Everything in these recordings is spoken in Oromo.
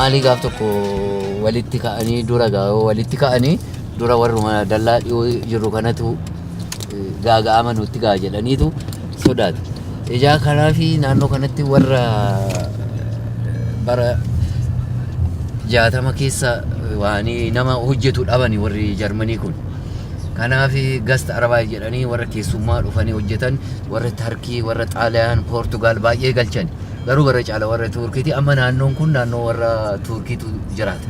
Maalii gaaf tokko walitti ka'anii dura gaa walitti ka'anii dura warruma dallaa dhiyoo jiru kanatu gaaga'ama nutti ga'a jedhaniitu sodaatu. Ijaa kanaa fi naannoo kanatti warra bara 60 keessa waanii nama hojjetu dhabani warri Jarmanii kun. Kanaaf Gastarbeiter jedhanii warra keessummaa dhufanii hojjetan warra Tarkii, warra Xaaliyaan, Poortugaal baay'ee galchan. Garuu gara caala warra Tuurkiiti. Amma naannoon kun naannoo warra Tuurkiitu jiraata.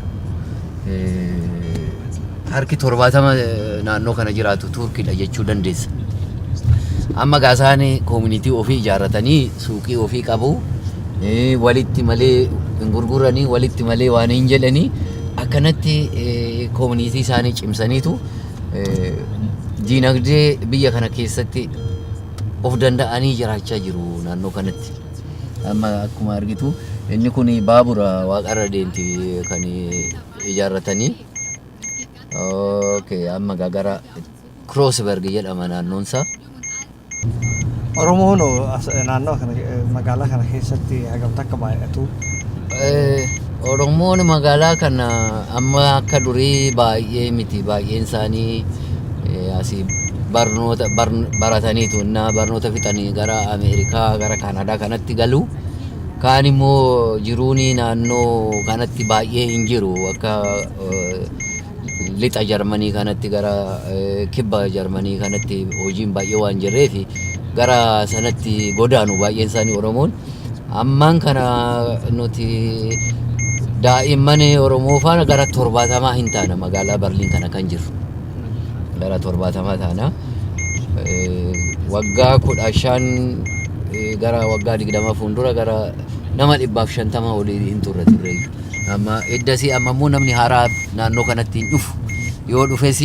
Harki 70 naannoo kana jiraatu Tuurkiidha jechuu dandeessa. Amma gaasaan community ofii ijaarratanii suuqii ofii qabu. Walitti malee hin gurguranii, walitti malee waan hin jedhanii, akkanatti community isaanii cimsaniitu diinagdee biyya kana keessatti of danda'anii jiraachaa jiru naannoo kanatti. Amma akkuma argitu inni kun baabura waaqarra deemti kan ijaarratanii. Okay, amma gara Kreuzberg jedhama naannoonsaa. Oromoon naannoo kana, magaalaa kana keessatti hagam takka baay'atu? Oromoon magaalaa kana amma akka durii baay'ee miti. Baay'een isaanii asii barnoota barataniitu innaa barnoota fixanii gara Ameerikaa, gara Kaanadaa kanatti galu. Kaan immoo jiruun naannoo kanatti baay'ee hin jiru, akka lixa Jarmanii kanatti, gara kibba Jarmanii kanatti hojiin baay'ee waan jirreef gara sanatti godaanu baay'een isaanii Oromoon. Ammaan kana nuti daa'imman Oromoo faana gara 70 hin taana magaalaa Barliin kana kan jiru. Gara 70 taana. Waggaa 15 gara waggaa 20 fuuldura gara nama 150 olii hin turre turreeyyu. Amma iddasii amma immoo namni haaraa naannoo kanatti hin dhufu. Yoo dhufes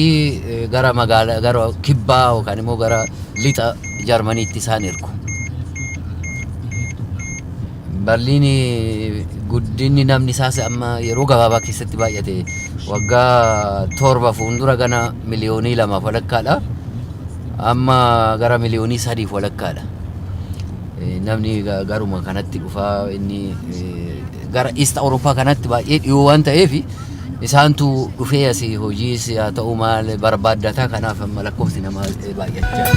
gara magaalaa gara kibbaa yookaan immoo gara lixa Jarmaniitti isaan ergu. Barliin guddinni namni isaas amma yeroo gabaabaa keessatti baay'ate. Waggaa 7 fuuldura gana miliyoonii 2 walakkaadha. Amma gara miliyoonii 3 walakkaadha. Namni garuma kanatti dhufaa, inni gara East Awurooppaa kanatti baay'ee dhiyoo waan ta'eef isaantu dhufee asii hojiis haa ta'u maal barbaaddataa, kanaaf amma lakkoofsi namaa baay'achaa.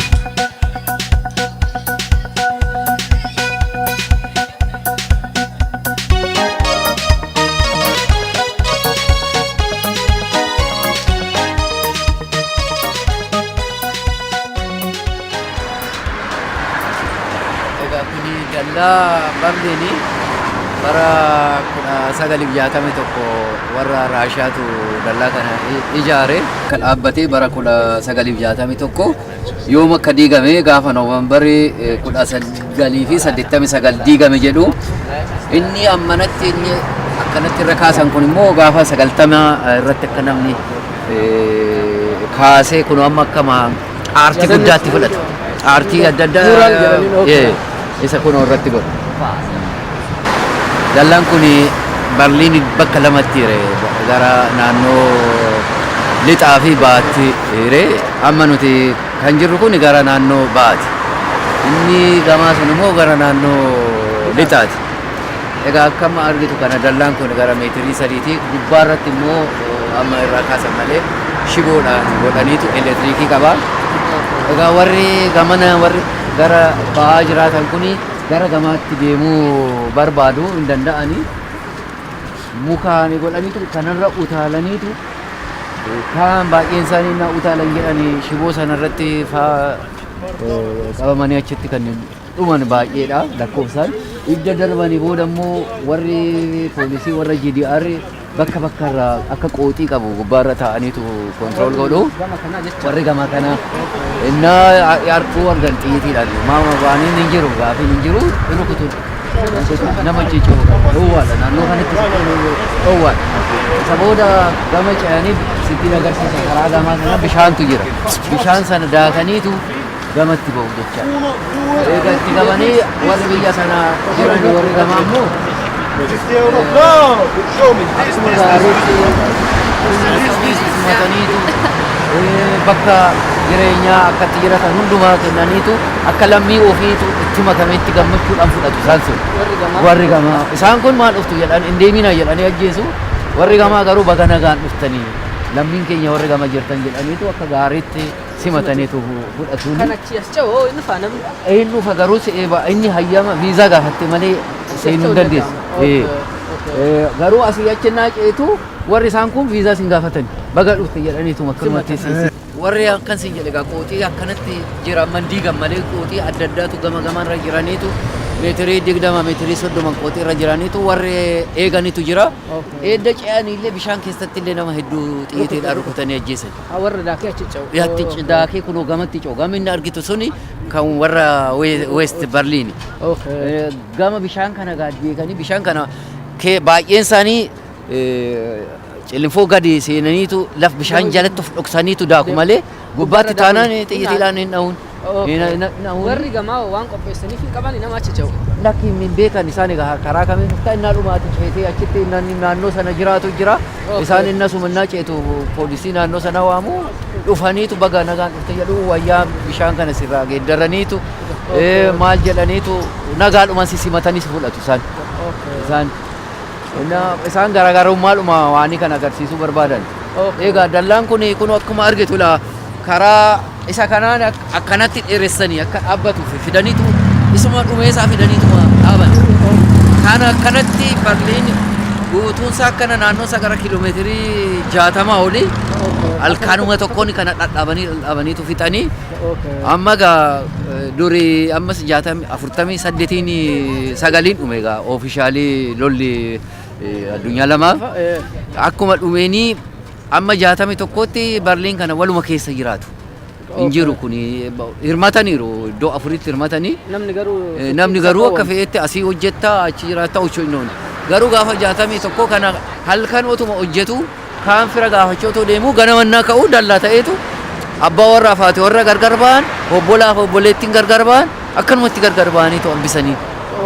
Egaa kuni dallaa Barliini bara 1961 warra Raashiyaatu dallaa kana ijaare. Akka dhaabbatee bara 1961 yoom akka diigame, gaafa Noovembarii 1989 diigame jedhu. Inni ammanatti inni akkanatti irra kaasan kun immoo gaafa 90 irratti akka namni kaasee kun amma akkama aartii guddaatti fudhata. Aartii adda addaa isa kun irratti godhu. Dallaan kun Barliin bakka lamatti hire, gara naannoo lixaa fi baatti hire. Amma nuti kan jirru kun gara naannoo baati. Inni gamaa sun immoo gara naannoo lixaati. Egaa akka amma argitu kana dallaan kun gara meetirii 3ti. Gubbaa irratti immoo amma irraa kaasan malee shiboodhaan godhaniitu elektiriikii qaba. Egaa warri gamana, warri gara ba'aa jiraatan kuni gara gamaatti deemuu barbaadu hin danda'ani. Mukaan godhaniitu kanarra utaalaniitu, kaan baay'een isaanii na utaalan jedhanii shiboo sanarratti faa qabamanii achitti kan dhuman baay'eedha lakkoofsaan. Idda darbanii booda immoo warri poolisii warra GDR bakka bakka irraa akka qooxii qabu gubbaarra taa'aniitu control godhu. Warri gama kana innaa arguu argan xiyyiitiidhaan maama waaniin hin jiru, gaafiin hin jiru, rukutu nama ciccoo dhoowwaadha, naannoo kanatti dhoowwaadha. Isa booda gama ce'anii sitti agarsiisa, karaa gamaa sana bishaantu jira. Bishaan sana daakaniitu gamatti ba'u jechaadha. Egaa itti gamanii warri biyya sana jiran warri gamaa immoo akkuma gaariitti Simataniitu bakka jireenyaa akkatti jiraatan hundumaa kennaniitu akka lammii ofiitu itti makameetti gammachuudhaan fudhatu isaan sun. Warri gamaa. Warri gamaa. Isaan kun maal dhuftu jedhan hin deeminaa jedhanii ajjeesu. Warri gamaa garuu baga nagaan dhuftanii lammiin keenya warri gama jirtan jedhaniitu akka gaariitti simataniitu fudhatuuni. Kan achi as ce'u hoo inni faa namni. Inni dhufa garuu inni hayyama viizaa gaafatte malee seenuu hin dandeessu. Garuu asii achi naa ceetu warri isaan kun viizaa sin gaafatan baga dhufte jedhaniitu akkanumatti si. Warri akkan sin jedhe egaa qooxii akkanatti jira mandiigan malee qooxii adda addaatu gama gamarra jiraniitu meetirii 20 meetirii 30 qooxii irra jiraniitu warri eeganitu jira. Eedda ce'anii illee bishaan keessatti illee nama hedduu xiyyiitiidhaan rukutanii ajjeesan. Warra daakee achi ce'u. Yaatti daakee kunoo gamatti ce'u. Gama inni argitu suni kan warra West Berliini. Gama bishaan kana beekanii bishaan kana baay'een isaanii cillinfoo gadi seenaniitu laf bishaan jalatti of dhoksaniitu daaku malee gubbaatti taanaan xiyyiitiidhaan hin dha'uun. Warri gamaa waan qopheessaniif hin qaban nama achi ce'u. Lakki hin beekan isaan egaa karaa kamiin dhuftaa innaa dhumaati ceetee achitti naannoo sana jiraatu jira. Isaan inna suma innaa ceetu poolisii naannoo sana waamu dhufaniitu baga nagaan dhufte jedhu wayyaa bishaan kana sirraa geeddaraniitu maal jedhaniitu nagaadhuma si simatanii si fudhatu isaan. Isaan isaan garaagarummaadhuma waanii kan agarsiisuu barbaadan. Egaa dallaan kun kun akkuma argitu laa karaa isa kanaan akkanatti dheeressanii akka dhaabbatuuf fidaniitu isuma dhumeesaa fidaniituma dhaaban. Kana akkanatti Berliin guutuunsaa akkana naannoo isaa gara kiiloomeetirii 60 oli halkanuma tokkoon kana dhadhaabanii dhadhaabaniitu fixanii amma gaa durii ammas jaatamii afurtamii saddeetiin sagaliin dhume egaa officially lolli addunyaa lamaaf akkuma dhumeenii amma 61tti Berliin kana waluma keessa jiraatu. Hin jiru kun hirmataniiru iddoo afuritti hirmatanii. Namni garuu. Namni garuu akka fe'etti asii hojjetta achi jiraatta hojii garuu gaafa 61 kana halkan otuma hojjetu kaan fira gaafachuu otoo deemuu ganamannaa ka'uu dallaa ta'eetu abbaa warraa fi haati warra gargar ba'an obbolaaf obboleettiin gargar ba'an akkanumatti gargar ba'anii hambisanii.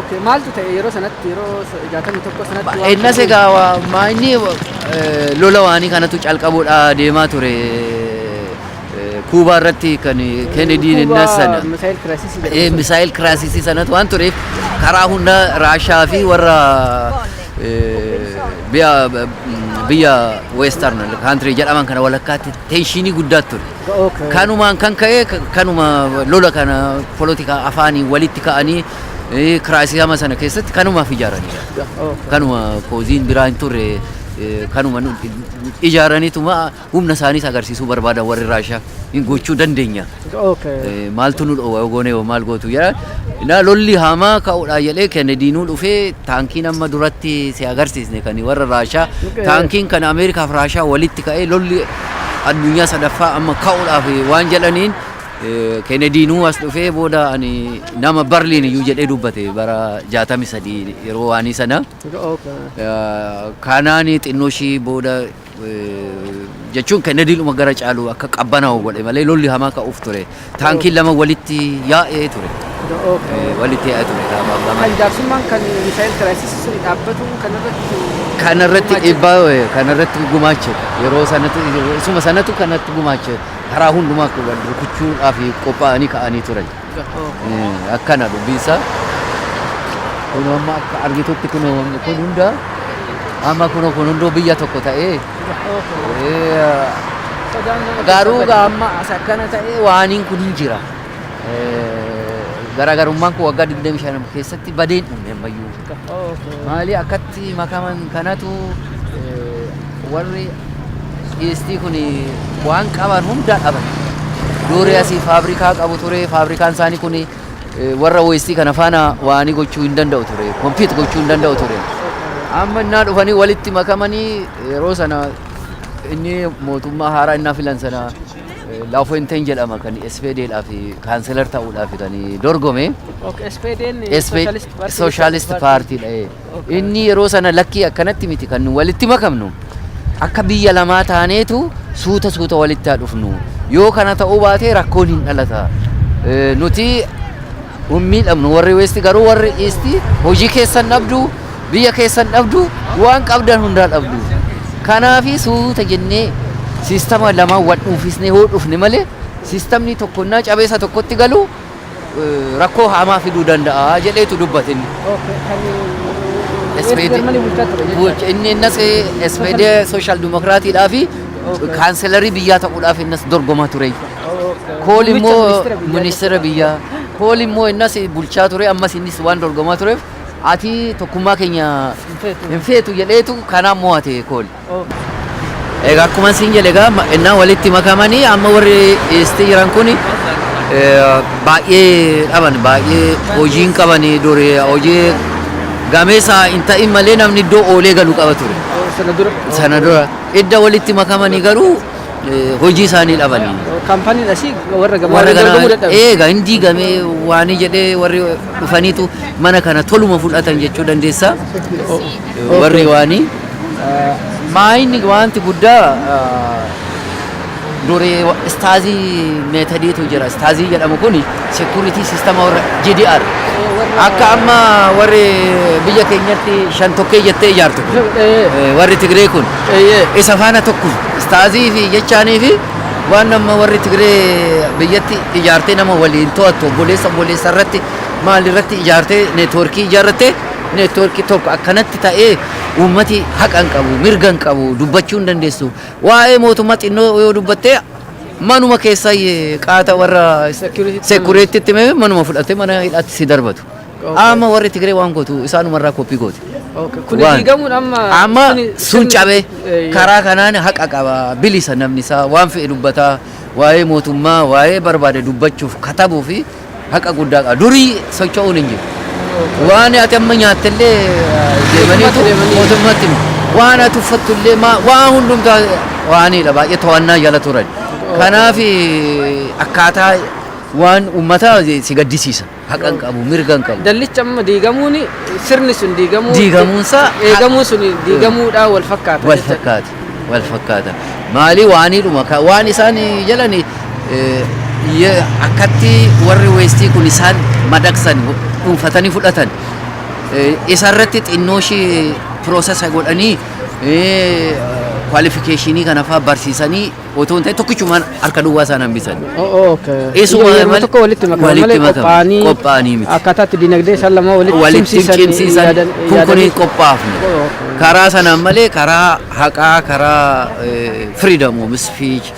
Okay. Maaltu ta'e yeroo sanatti yeroo 61 sanatti? Innas egaa inni lola waanii kanatu calqabuudha deemaa ture. Kuubaa irratti kan Kennediin innas sana. Missile crisisii. Missile crisisii sanatu waan tureef karaa hunda Raashaa fi warra biyya Western country jedhaman kana walakkaatti tensionii guddaa ture. Kanumaan kan ka'e kanuma lola kana polotikaa afaanii walitti ka'anii crisisii hama sana keessatti kanumaaf ijaaranidha. Kanuma causeiin biraa hin turre kanuma ijaaraniituma humna isaaniis agarsiisuu barbaadan warri Raashaa hin gochuu dandeenya. Maaltu nu dhoowwa goone maal gootu jedha. Na lolli hamaa ka'uudha jedhee Kennediinuu dhufee taankiin amma duratti si agarsiisne kan warra Raashaa taankiin kan Ameerikaaf Raashaa walitti ka'ee lolli addunyaa sadaffaa amma ka'uudhaaf waan jedhaniin Kennediinuu as dhufee booda ani nama Berliin iyyuu jedhee dubbate bara 63 yeroo waanii sana. Kanaan xinnoo ishii booda jechuun Kennediinuma gara caalu akka qabbanaa'u godhe malee lolli hamaa ka'uuf ture. Taankiin lama walitti yaa'ee ture. Walitti yaa'ee ture. Kan jaarsummaan kan missile crisisii sun dhaabbatu kanarratti. Kanarratti dhiibbaa kanarratti gumaache yeroo sanatti isuma sanatu kanatti gumaache karaa hundumaa wal rukuchuudhaaf qophaa'anii ka'anii turan. Akkana dubbiinsaa. Kun amma akka argitutti kun kun hunda amma kun kun hunduu biyya tokko ta'ee garuu amma as akkana ta'ee waaniin kun hin jira. Garaagarummaan kun waggaa 25 keessatti badeen dhumne ammayyuu. Maali akkatti makaman kanatu warri Eastii kun waan qaban hundaa dhaban. Durii asii faabrikaa qabu ture faabrikaan isaanii kun warra Westii kana faana waanii gochuu hin danda'u ture compete gochuu hin danda'u ture. Amma innaa dhufanii walitti makamanii yeroo sana inni mootummaa haaraa innaa filan sana Lafontaine jedhama kan SPDdhaaf Kanzler ta'uudhaaf kan dorgome. SPD'n Socialist Partydha. Inni yeroo sana lakkii akkanatti miti kan walitti makamnu. Akka biyya lamaa taaneetu suuta suuta walitti haa dhufnu. Yoo kana ta'uu baate rakkoon hin dhalata. Nuti hin miidhamnu warri West garuu warri East hojii keessan dhabdu biyya keessan dhabdu waan qabdan hundaa dhabdu. Kanaafi suuta jennee siistama lamaan wal dhuunfisnee hoo dhufne malee siistamni tokkonnaa cabeessa tokkotti galu rakkoo hamaa fiduu danda'a jedheetu dubbate inni. Okay, kan West Germany bulchaa ture jechuudha. Inni innas SPD Social Democratiidhaa fi kaanselarii biyyaa ta'uudhaaf innas dorgomaa ture. Kool immoo ministeera biyyaa. Kool immoo innas bulchaa ture, ammas innis waan dorgomaa tureef ati tokkummaa keenya hin feetu jedheetu kanaan mo'ate Kool. Egaa akkuma siin jedhe, egaa innaa walitti makamanii amma warri eestii jiran kun baay'ee dhaban, baay'ee hojiin qabanii. Duri hojii gameessa hin ta'in malee namni iddoo oolee galu qaba ture. Sana dura. Sana dura idda walitti makamanii garuu hojii isaanii dhabanii. Kaampaaniin asii warra gamaa Warra dorgomuu kana dadhabe. Eega hin diigamee waan jedhee warri dhufaniitu mana kana toluma fudhatan jechuu dandeessa. Warri waanii. Maayinni wanti guddaa duree Stasi methodiitu jira. Stasi jedhamu kun security system warra GDR. Akka amma warri biyya keenyatti shan tokkee jettee ijaartu kun. Warri Tigree kun. Isa faana tokko Stasi fi jechaanii fi waan amma warri Tigree biyyatti ijaartee nama waliin to'attu, obboleessa obboleessa irratti maal irratti ijaartee, networkii ijaarrattee, networkii tokko akkanatti ta'ee uummati haqa hin qabu, mirga hin qabu, dubbachuu hin dandeessu. Waa'ee mootummaa xinnoo yoo dubbattee manuma keessa qaata warra securityitti manuma fudhatee mana hidhaatti si darbatu. Amma warri Tigree waan gootu isaanumarraa copy goote. Kun diigamuun amma. Amma sun cabe, karaa kanaan haqa qaba, bilisa namni isaa, waan fe'e dubbataa, waa'ee mootummaa waa'ee barbaade dubbachuuf katabuu fi haqa guddaa qaba. Durii socho'uun hin jiru. Waan ati amma nyaattellee deemaniitu mootummaatti himu. Waan ati uffattullee waan hundumtaa waanidha, baay'ee to'annaa jala turan. Kanaaf akkaataa waan uummataa si gaddisiisa. Haqa hin qabu, mirga hin qabu. Dallicha amma diigamuun, sirni sun diigamuu Diigamuunsaa eegamuun sun diigamuudhaan wal fakkaata. Wal fakkaata. Wal fakkaata. Maali waanidhuma waan isaan jedhani akkatti warri Westii kun isaan madaqsan, dhuunfatanii fudhatan, isarratti xinnoo ishee processa godhanii qualificationii kana fa'aa barsiisanii otoo hin ta'in tokkichumaan harka duwwaa isaan hambisan. Isuma Yeroo tokko walitti makaman walitti malee makaman. qophaa'anii Qophaa'anii miti. Akkaataa itti dinagdee isaan lama walitti walitti cimsiisan cimsiisan kun kun yaadanii- hin qophaafne. Karaa sanaan malee karaa haqaa, karaa freedom of speech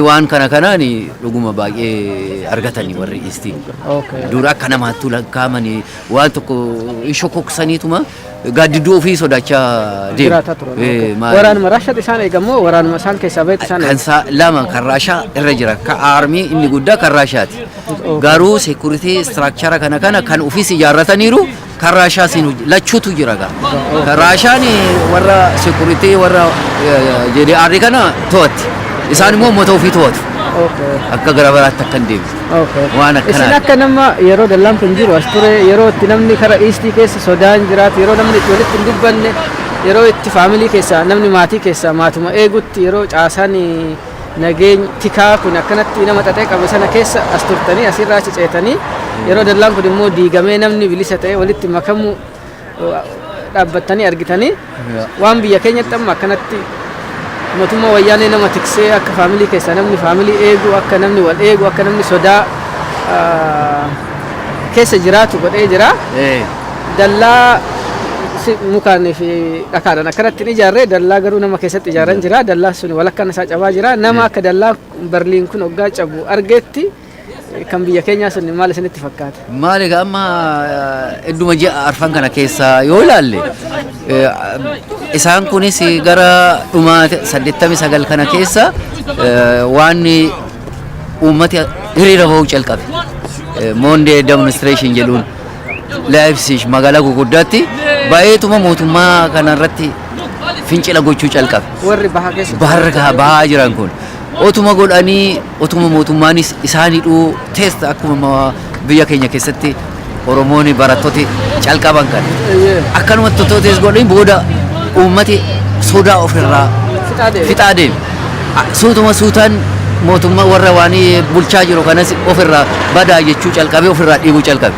waan kana kanaan dhuguma baay'ee argatanii warri Eastii. Dura akka namaattuu lakkaa'amanii waan tokko shokoksaniituma gaaddidduu ofii sodaachaa deemu. Jiraataa turan. Waraanuma Raashaatti isaan eegamoo waraanuma isaan keessaa bahetti isaan Kan isaa lama kan Raashaa irra jira. Ka army inni guddaa kan Raashaati. Garuu security structure kana kana kan ofiis ijaarrataniiru, kan Raashaa siin lachuutu jira gaa. Kan Raashaan warra security warra GDR kana to'atti. Isaan immoo uummata ofii to'atu. Akka gara biraatti akka hin deemne. Waan Isin akkanaati. akka nama yeroo dallaan kun jiru as ture, yeroo itti namni kara Eastii keessa sodaan jiraatu, yeroo namni itti walitti hin dubbanne, yeroo itti family keessaa namni maatii keessaa maatuma eegutti, yeroo caasaan nageeny tikaa kun akkanatti nama xaxee qabe sana keessa as turtanii asirraa achi ceetanii, yeroo dallaan kun immoo diigamee namni bilisa ta'e walitti makamu dhaabbattanii argitanii, waan biyya keenyatti amma akkanatti mootummaa Wayyaanee nama tiksee akka family keessaa namni family eegu, akka namni wal eegu, akka namni sodaa keessa jiraatu godhee jira. Dallaa mukaan fi dhakaadhaan akkanatti hin ijaarre, dallaa garuu nama keessatti ijaaran jira. Dallaa sun walakkaan isaa cabaa jira. Nama akka dallaa Berliin kun hoggaa cabu argeetti kan biyya keenyaa sun maal isinitti fakkaata? Maali egaa amma idduma ji'a arfan kana keessa yoo ilaalle, isaan kunis gara dhuma 89 kana keessa waan uummati hiriira bahuu calqabe. Monday demonstration jedhuun Leipzig magaalaa gurguddaatti baay'eetuma mootummaa kanarratti fincila gochuu calqabe. Warri bahaa keessa Baharra bahaa jiran kun otuma godhanii, otuma mootummaanis isaan hidhuu teesta, akkuma biyya keenya keessatti Oromoon barattooti calqaban kan akkanumatti tottootes godhanii booda uummati sodaa ofirraa fixaa deeme. Fixaa deeme. Suutuma suutaan mootummaa warra waan bulchaa jiru kanas ofirraa badaa jechuu calqabe, ofirraa dhiibuu calqabe.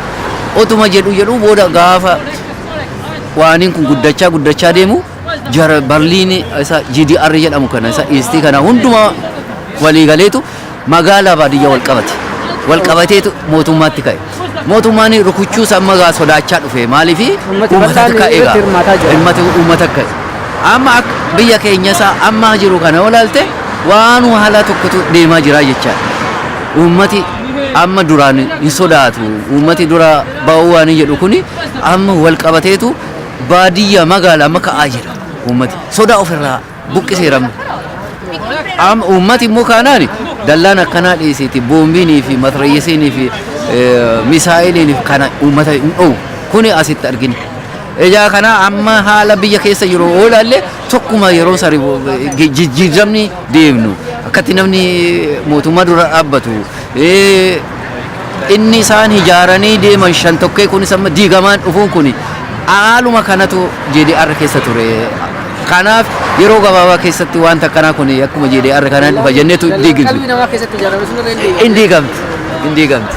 Otuma jedhu jedhu booda gaafa waaniin kun guddachaa guddachaa deemu Jara Barliin isa GDR jedhamu kana, isa Eastii kana hundumaa walii galeetu magaalaa baadiyyaa wal qabate. Wal qabateetu mootummaatti ka'e. Mootummaan rukuchuus amma gaa sodaachaa dhufe. Maaliif? Uummati bal'aan ka'e irratti gaa. hirmaataa jira. Uummati uummata ka'e. Amma akka biyya keenya isaa amma jiru kana olaalte, waan haala tokkotu deemaa jira jechaadha. Uummati amma duraan hin sodaatu. Uummati dura ba'uu waan jedhu kuni amma wal qabateetu baadiyyaa magaala amma ka'aa jira. Uummati sodaa ofirraa buqqiseera. Amma uummati immoo kaanaan dallaan akkanaa dhiisiiti, boombiinii fi matrayyisiinii fi misaa'iliin kana uummata hin dhowu. Kuni asitti argina. Ijaa kana amma haala biyya keessa jiru yoo ilaalle, tokkuma yeroo sari jijjiiramni deemnu, akkatti namni mootummaa dura dhaabbatu, inni isaan ijaaranii deeman shan tokkee kunis amma diigamaan dhufuun kun haaluma kanatu GDR keessa ture. Kanaaf yeroo gabaabaa keessatti wanta akkanaa kun akkuma GDR kanaan dhufa jenneetu Dallaan diigimti. qalbii namaa keessatti ijaarame sun irra hin diigamne. Hin diigamti. Hin diigamti.